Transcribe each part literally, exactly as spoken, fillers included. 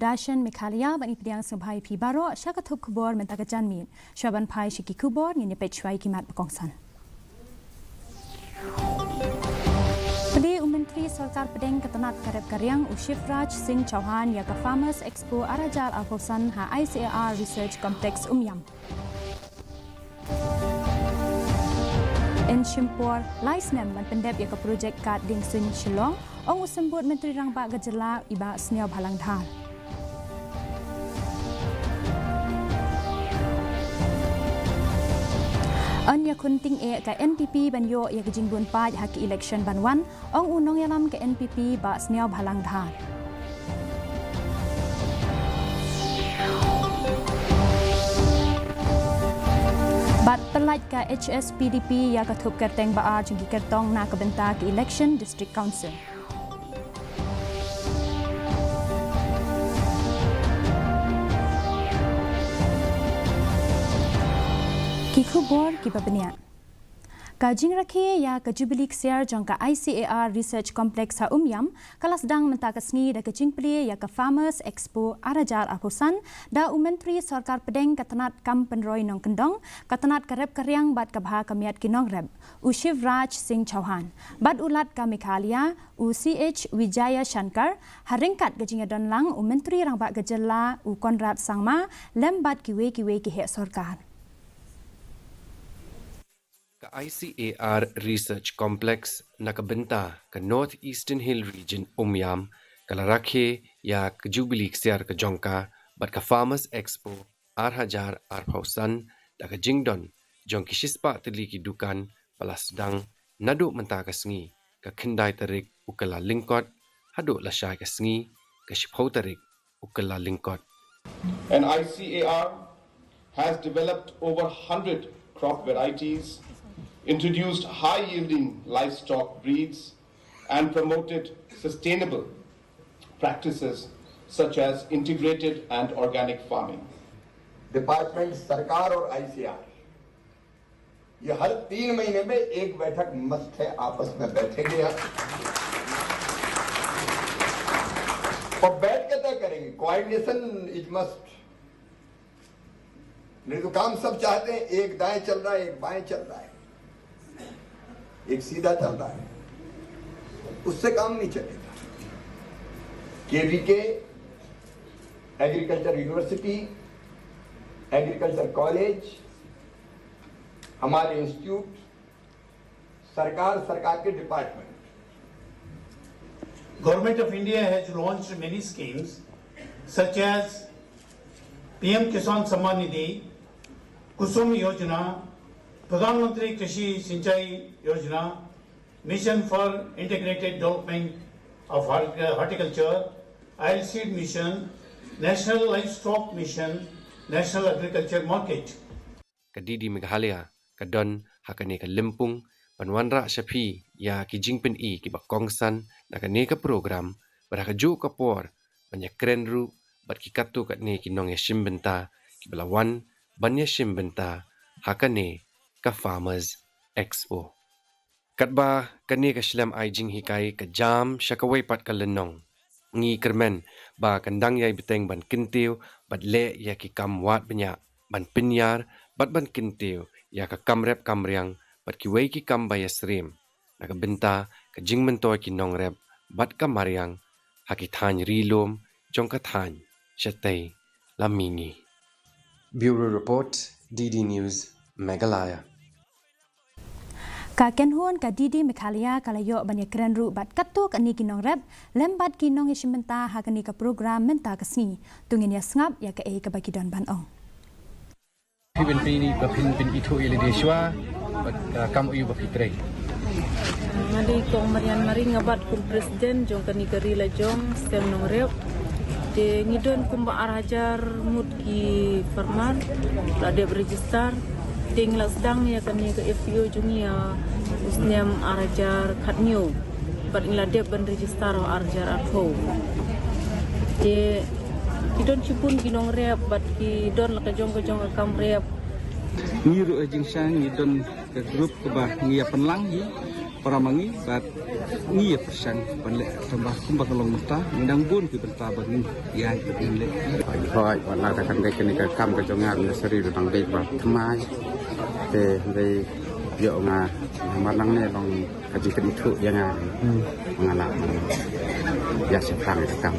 Doordarshan Meghalaya, ban ïa pdiang sngewbha ïa phi baroh sha ka thup khubor mynta ka janmiet. Shuwa ban phai sha ki khubor, ngin ïa peit shuwa ïa ki mat ba kongsan. Plie u Myntri Sorkar Pdeng ka tnat ka rep ka riang u Shivraj Singh Chouhan ïa ka Farmers Expo ar hajar arphew san ha I C A R Research Complex Umiam. Yn shim por lai snem ban pyndep ïa ka projek kad dieng suiñ Shillong, ong u Symbud Myntri Rangbah ka Jylla i Bah Sniawbhalang Dhar. Yn ïakhun tyngeh ka N P P ban ïoh ïa ka jingbun paid ha ki election ban wan, ong u nongïalam ka N P P Bah Sniawbhalang Dhar. Bad pyllait ka H S P D P ïa ka thup kyrteng ba ar jong ki kyrtong na ka bynta ka election District Council. Ki khubor kiba bniah. Ka jingrakhe ïa ka Jubilee Ksiar jong ka I C A R Research Complex ha Umiam ka la sdang mynta ka sngi da ka jingplie ïa ka Farmers Expo ar hajar arphew san da u Myntri Sorkar Pdeng ka tnat kam pynroi nongkyndong, ka tnat ka rep ka riang bad ka bha ka miat ki nongrep, u Shivraj Singh Chouhan, bad u Lat ka Meghalaya, u C H Vijayashankar, ha ryngkat ka jingïadon lang u Myntri Rangbah ka Jylla u Conrad Sangma, lem bad kiwei kiwei ki heh sorkar. Ka I C A R Research Complex na ka bynta ka North Eastern Hill Region Umiam ka la rakhe ïa ka Jubilee Ksiar ka jong ka bad ka Farmers Expo ar hajar arphew san da ka jingdon jong ki shispah tylli ki dukan ba la sdang naduh mynta ka sngi ka khyndai tarik u Kyllalyngkot haduh lashai ka sngi ka shiphew tarik u Kyllalyngkot. And I C A R has developed over hundred crop varieties, introduced high-yielding livestock breeds, and promoted sustainable practices such as integrated and organic farming. डिपार्टमेंट, सरकार और आईसीएआर, ये हर तीन महीने में एक बैठक मस्ट है, आपस में बैठेंगे आप और बैठ के तय करेंगे। कोऑर्डिनेशन इज मस्ट। नहीं तो काम सब चाहते हैं, एक दाएं चल रहा है, एक बाएं चल रहा है, एक सीधा चल रहा है, उससे काम नहीं चलेगा। केवीके, एग्रीकल्चर यूनिवर्सिटी, एग्रीकल्चर कॉलेज, हमारे इंस्टीट्यूट, सरकार, सरकार के डिपार्टमेंट। Government of India has launched many schemes such as P M Kisan Samman Nidhi, Kusum Yojana, Pradhan Mantri Krishi Sinchai Yojana, Mission for Integrated Development of Hort-, Horticulture, Oilseed Mission, National Livestock Mission, National Agriculture Market. Ka D D Meghalaya ka don ha kane ka lympung ban wanrah sha phi ïa ki jingpyni kiba kongsan na kane ka program, bad ha kajuh ka por ban ïakren ruh bad ki katto katne ki nongïashim bynta kiba la wan ban ïashim bynta ha kane ka Farmers Expo. Katba kane ka shlem ai jinghikai ka jam sha kawei pat ka lynnong, ngi kyrmen ba kan dang ïai bteng ban kyntiew bad leh ïa ki kam wad bniah ban pynïar bad ban kyntiew ïa ka kam rep kam riang bad kiwei ki kam ba ïasyriem na ka bynta ka jingmyntoi ki nongrep bad ka mariang ha ki thaiñ ri lum jong ka thaiñ shatei la mihngi. Bureau Report, D D News, Meghalaya. Ka kynhun ka D D Meghalaya ka la ïoh ban ïakren ruh bad katto katne ki nongrep lem bad ki nongïashim bynta ha kane ka program mynta ka sngi. To ngin ïa sngap ïa kaei kaba ki don ban ong. Phi ban pyni ba phin pynithuh ïa lade shuwa bad, ah, kam aïu ba phi trei. Nga dei Kong Marian Maring, nga bat kum president jong kane ka ri la jong seng nongrep. Te ngi don kumba ar hajar ngut ki farmer la dep register. Te ngi la sdang ïa kane ka F P O jong ngi ïa u snem ar hajar khathynñiew. Bad ngi la dep ban register ha ar hajar arphew. Te ki don shibun ki nongrep bad ki don la ka jong ka jong ka kam rep. Ngi ruh ha Jingshang ngi don ka group kaba ngi ïa pynlang hi. Para ma ngi bad ngi ïa pyrshang ban leh tang ba kumba ka long mynta ngi dang bun ki bynta ba ngi ïa ngi leh. Hoi, wat la da kan dei kane ka kam ka jong nga, nga sari dang dei ba thymmai. Te dei ïoh nga namar nang ne long ka jingkyntu ïa nga. Nga la ïa shaphrang ka kam.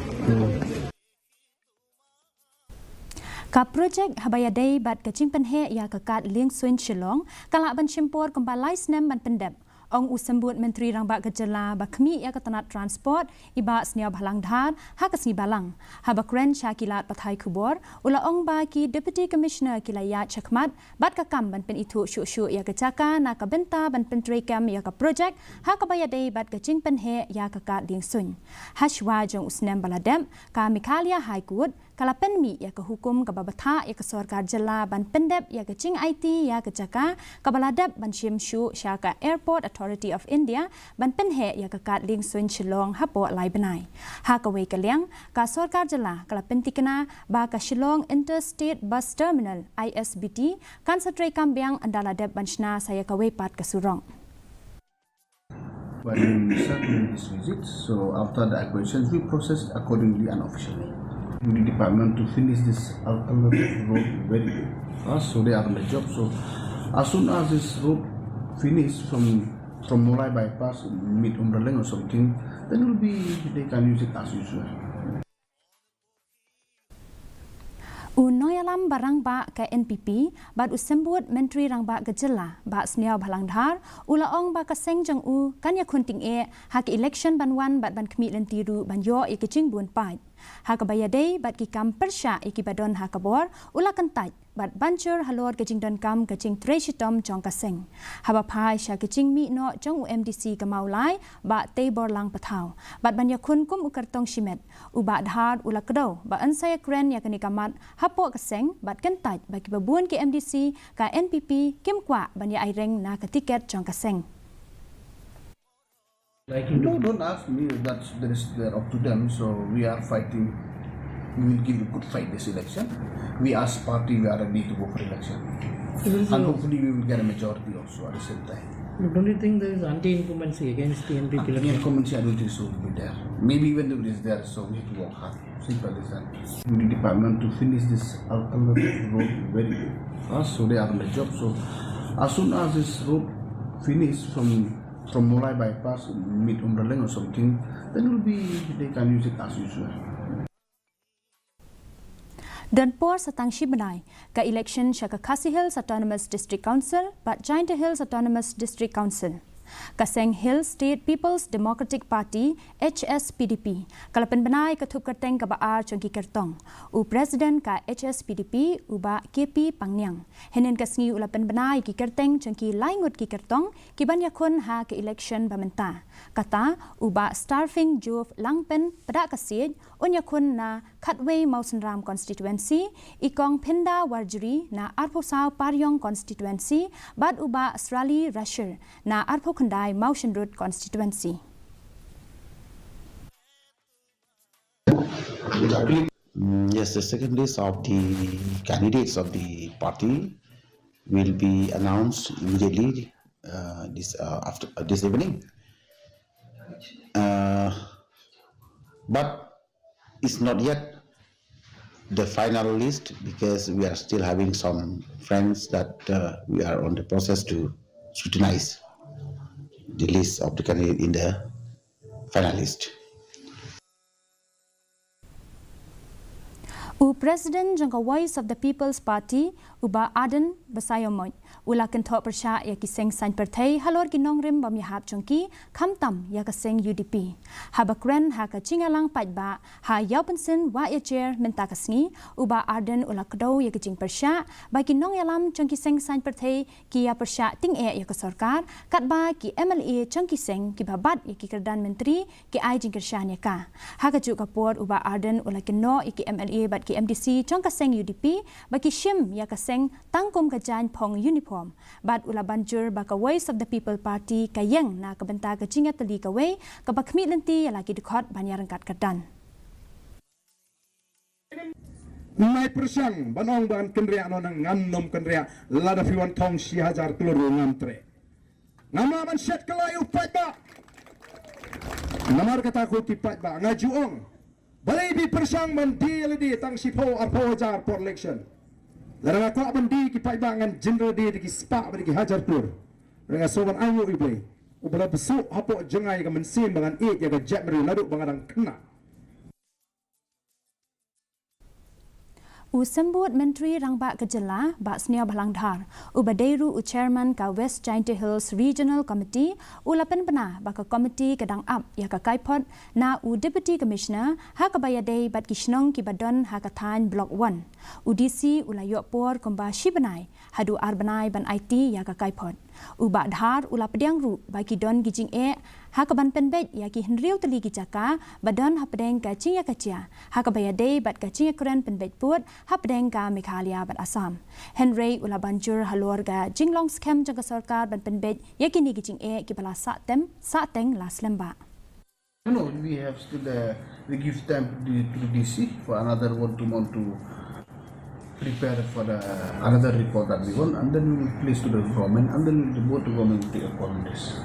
Ka projek haba ïadei bad ka jingpynheh ïa ka kad liengsuiñ Shillong ka lah ban shim por kumba lai snem ban pyndep. Ong u Symbud Myntri Rangbah ka Jylla ba khmih ïa ka tnat transport, i Bah Sniawbhalang Dhar, ha ka sngi Balang. Haba kren sha ki lad pathai khubor, u la ong ba ki Deputy Commissioner ki la ïaid shakhmat bad ka kam ban pynithuh shuh shuh ïa ka jaka na ka bynta ban pyntreikam ïa ka projek ha kaba ïadei bad ka jingpynheh ïa ka kad liengsuiñ. Hashwa jong u snem ba la dep, ka Meghalaya High Court ka la pynmih ïa ka hukum kaba bthah ïa ka sorkar jylla ban pyndep ïa ka jingaiti ïa ka jaka kaba la dep ban shim shuh sha ka Airport Authority of India ban pynheh ïa ka kad liengsuiñ Shillong hapoh lai bnai. Ha kawei ka liang, ka sorkar jylla ka la pyntikna ba ka Shillong Interstate Bus Terminal, I S B T, kan sa treikam biang ynda la dep ban shna sa ïa kawei pat ka surok. But in certain districts, so after the acquisitions, we process accordingly and officially. The department to finish this alternative road very fast, so they are on the job. So as soon as this road finish from from Mawlai bypass, mid Umraleng or something, then will be they can use it as usual. U nongïalam ba rangbah ka N P P bad u Symbud Myntri Rangbah ka Jylla, Bah Sniawbhalang Dhar, u la ong ba ka seng jong u kan ïakhun tyngeh ha ka election ban wan bad ban khmih lynti ruh ban ïoh ïa ka jingbun paid. Ha kaba ïadei bad ki kam pyrshah ïa kiba don ha ka bor, u la kyntait bad ban jur halor ka jingdonkam ka jingtrei shitom jong ka seng. Haba phai sha ka jingmih noh jong u M D C ka Mawlai, Bah Teiborlang Pathaw, bad ban ïakhun kum u kyrtong shimet, u Bah Dhar u la kdew ba yn sa ïakren ïa kane ka mat hapoh ka seng bad kyntait ba kiba bun ki M D C ka N P P kim kwah ban ïa aireng na ka tiket jong ka seng. No, don't ask me. That's, that is there up to them. So we are fighting. We will give a good fight this election. We as party, we are ready to go for election, and hopefully we will get a majority also at the same time. But don't you think there is anti-incumbency against the N P P? Anti-incumbency, I don't think so will be there. Maybe even though it is there, so we have to work hard. Simple as that. The department to finish this alternative road very fast, so they are on the job. So as soon as this road finish from from Mawlai bypass, mid Umraleng or something, then will be they can use it as usual. Don por sa tang shi bnai ka election sha ka Khasi Hills Autonomous District Council bad Jaintia Hills Autonomous District Council. Ka seng Hill State People's Democratic Party, H S P D P, ka la pynbna ïa ka thup kyrteng kaba ar jong ki kyrtong. U President ka H S P D P, u Bah K P Pangniang, hynnin ka sngi u la pynbna ïa ki kyrteng jong ki lai ngut ki kyrtong ki ban ïakhun ha ka election ba mynta. Kata, u Bah Starfing Jove Langpen, Pdeng Kasiej, un ïakhun na khatwei Mawsynram constituency, i Kong Phinda Warjri na arphew saw Pariong constituency, bad u Bah Srali Rashir na arphew khyndai Mawshynrut constituency. Mm, yes, the second list of the candidates of the party will be announced immediately, uh, this, uh, after, uh, this evening. Uh, but it's not yet the final list because we are still having some friends that, uh, we are on the process to scrutinize the list of the candidate in the final list. U President jong ka Voice of the People's Party, u Bah Ardent Basaiawmoit, u la kynthoh pyrshah ïa ki seng saiñ pyrthei halor ki nongrim bym ïahap jong ki, khamtam ïa ka seng U D P. Haba kren ha ka jingïalang paidbah ha Ïawpynsien Wahiajer mynta ka sngi, u Bah Ardent u la kdew ïa ka jingpyrshah ba ki nongïalam jong ki seng saiñ pyrthei ki ïa pyrshah tyngeh ïa ka sorkar, katba ki M L A jong ki seng kiba bat ïa ki kyrdan myntri ki ai jingkyrshan ïa ka. Ha kajuh ka por, u Bah Ardent u la kynnoh ïa ki M L A bad ki M D C jong ka seng U D P ba ki shim ïa ka seng tang kum ka jaiñ phong uniform. Bad u la ban jur ba ka Voice of the People Party ka ïeng na ka bynta ka jingïatylli kawei kaba khmih lynti ïa la ki dkhot ban ïaryngkat kyrdan. Nai pyrshang ban ong ban kynriah noh, nang ngam nym kynriah, lada phi wan thong shi hajar klur ruh ngam treh. Ngam lah ban shet kylla ïa u paidbah. Namar kata ko ki paidbah nga ju ong, balei phi pyrshang ban die lade tang shiphew arphew hajar por election? Lada nga kwah ban die ki paidbah ngan jin lade da ki spah bad da ki hajar klur. Nga sngew ban ainguh ïa U Blei uba la bsuh hapoh jong nga ïa ka mynsiem ba ngan ïeit ïa ka jaitbynriew naduh ba nga dang khynnah. U Symbud Myntri Rangbah ka Jylla, Bah Sniawbhalang Dhar, uba dei ruh u Chairman ka West Jaintia Hills Regional Committee, u la pynbna ba ka komiti ka dang ap ïa ka kaiphod na u Deputy Commissioner ha kaba ïadei bad ki shnong kiba don ha ka thaiñ Block One. U D C u la ïoh por kumba shi bnai haduh ar bnai ban aiti ïa ka kaiphod. U Bah Dhar u la pdiang ruh ba ki don ki jingeh ha kaban pynbeit ïa ki hynriew tylli ki jaka ba don hapdeng ka jingïakajia ha kaba ïadei bad ka jingïakren pynbeit pud hapdeng ka Meghalaya bad Assam. Hynrei u la ban jur halor ka jinglong skhem jong ka sorkar ban pynbeit ïa kine ki jingeh kiba la sah tem, sah teng la slem bha. No, no, we have still, uh, we give time to the, to the D C for another one, two months to prepare for the, uh, another report that we want, and then we will place to the government, and then the, both the government will take a call on this.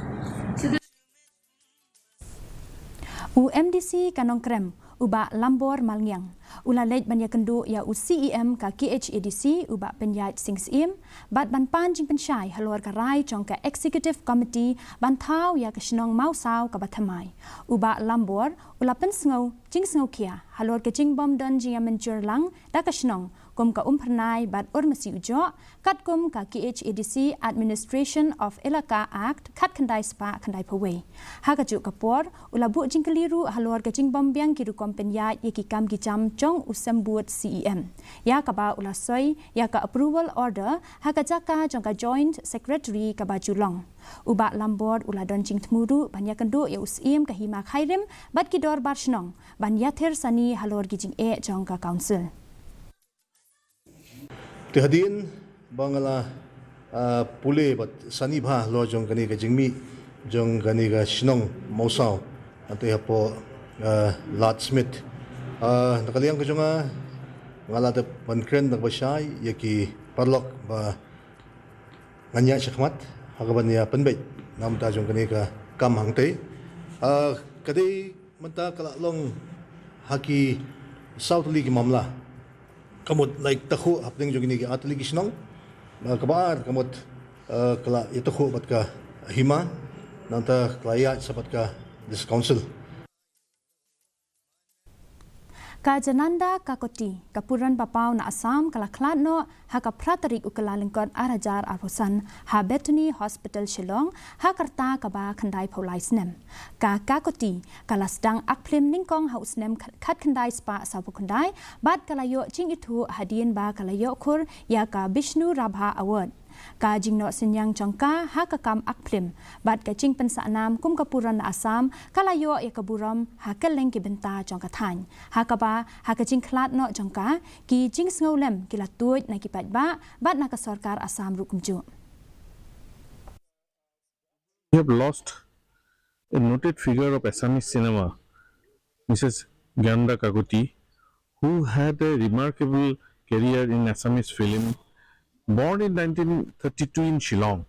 U M D C ka Nongkrem, u Bah Lambor Malngiang, u la leit ban ïakynduh ïa u C E M ka K H A D C, u Bah Pynïaid Sing Syiem, bad ban pan jingpynshai halor ka rai jong ka Executive Committee ban thaw ïa ka shnong Mawsaw kaba thymmai. U Bah Lambor u la pynsngew jingsngewkhia halor ka jingbym don jingïamynjur lang da ka shnong kum ka Umphyrnai bad Urmasi Ujoh, katkum ka K H A D C Administration of Elaka Act khatkhyndai spah khyndaiphew wei. Ha kajuh ka por, u la buh jingkylli ruh halor ka jingbym biang ki rukom pynïaid ïa ki kam ki jam jong u Symbud C E M, ïa kaba u la soi ïa ka approval order ha ka jaka jong ka Joint Secretary kaba ju long. U Bah Lambor u la don jingthmu ruh ban ïakynduh ïa u Syiem ka Hima Khyrim bad ki dorbar shnong ban ïathir sani halor ki jingeh jong ka Council. Te hadien ba nga la, ah, pule bad sani bha halor jong kane ka jingmih jong kane ka shnong Mawsaw, hangtei hapoh, ah, Lad Smit. Ah, na ka liang ka jong nga, nga la dep ban kren da kaba shai ïa ki paralok ba ngan ïaid shakhmat ha kaban ïa pynbeit na ka bynta jong kane ka kam hangtei. Ah, ka dei mynta ka la long ha ki saw tylli ki mamla. Ka mut la ïatakhuh hapdeng jong kine ki ar tylli ki shnong. Ah, kaba ar ka mut, ah, ka la ïatakhuh bad ka Hima, nangta ka la ïaid sa bad ka District Council. Ka Jananda Kakoti, ka puran ba paw na Assam, ka la khlad noh ha ka phra tarik u Kyllalyngkot ar hajar arphew san ha Bethany Hospital Shillong ha ka rta kaba khyndaiphew lai snem. Ka Kakoti ka la sdang ak phlim nyngkong ha u snem khat-, khatkhyndai spah sawphew khyndai bad ka la ïoh jingithuh hadien ba ka la ïoh khur ïa ka Bishnu Rabha Award. Ka jingnoh synñiang jong ka ha ka kam ak phlim bad ka jingpynsahnam kum ka puran na Assam ka la ïoh ïa ka burom ha kylleng ki bynta jong ka thaiñ. Ha kaba, ha ka jingkhlad noh jong ka, ki jingsngewlem ki la tuid na ki paidbah bad na ka sorkar Assam ruh kumjuh. We have lost a noted figure of Assamese cinema, Missus Jananda Kakoti, who had a remarkable career in Assamese film. Born in nineteen thirty-two in Shillong,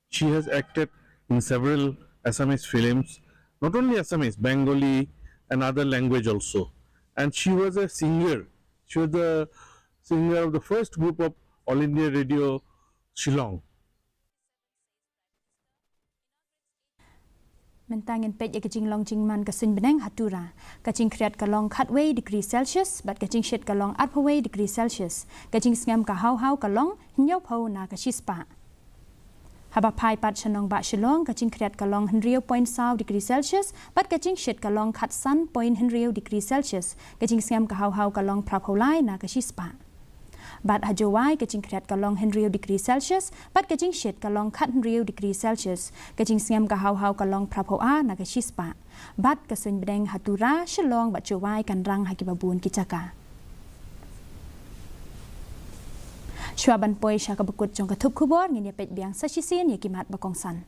she has acted in several Assamese films, not only Assamese, Bengali and other language also. And she was a singer. She was the singer of the first group of All India Radio Shillong. Mynta ngin peit ïa ka jinglong jingman ka suiñ bneng ha Tura. Ka jingkhriat ka long khatwei degree Celsius bad ka jingshit ka long arphew wei degree Celsius. Ka jingsngem ka haw haw ka long hynñiewphew na ka shispah. Haba phai pat sha nongbah Shillong, ka jingkhriat ka long hynriew point saw degree Celsius bad ka jingshit ka long khatsan point hynriew degree Celsius. Ka jingsngem ka haw haw ka long phraphew lai na ka shispah. Bad ha Jowai ka jingkhriat ka long hynriew degree Celsius bad ka jingshit ka long khathynriew degree Celsius. Ka jingsngem ka haw haw ka long phraphew ar na ka shispah. Bad ka suiñ bneng ha Tura, Shillong bad Jowai kan rang ha kiba bun ki jaka. Shuwa ban poi sha kaba kut jong ka thup khubor, ngin ïa peit biang sa shisien ïa ki mat ba kongsan.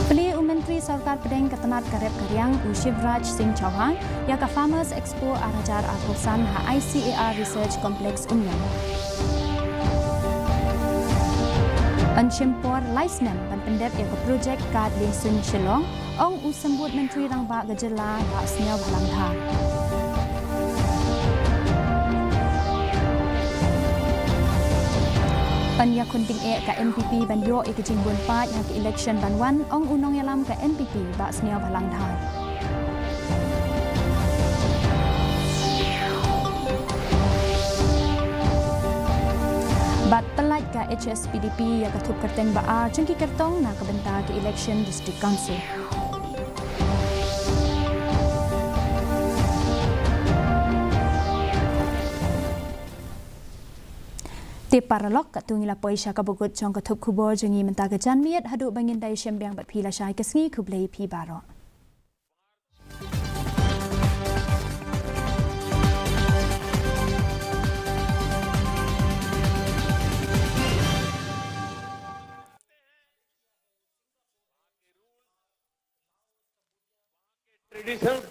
Plie u Myntri Sorkar Pdeng ka Tnad ka Rep ka Riang, u Shivraj Singh Chouhan, ïa ka Farmers Expo ar hajar arphew san ha I C A R Research Complex Umiam. Ban shim por lai snem ban pyndep ïa ka projek kad liengsuiñ Shillong, ong u Symbud Myntri Rangbah ka jylla Bah Sniawbhalang Dhar. Ban ïakhun tyngeh ka N P P ban ïoh ïa ka jingbun paid ha ka election ban wan, ong u nongïalam ka N P P Bah Sniawbhalang Dhar. Bad pyllait ka H S P D P ïa ka thup kyrteng ba ar jong ki kyrtong na ka bynta ka election District Council. Te paralok, katto ngi la poi sha kaba kut jong ka thup khubor jong ngi mynta ka janmiet, haduh ba ngin da ïashem biang bad phi lashai ka sngi, khublei phi baroh. Traditions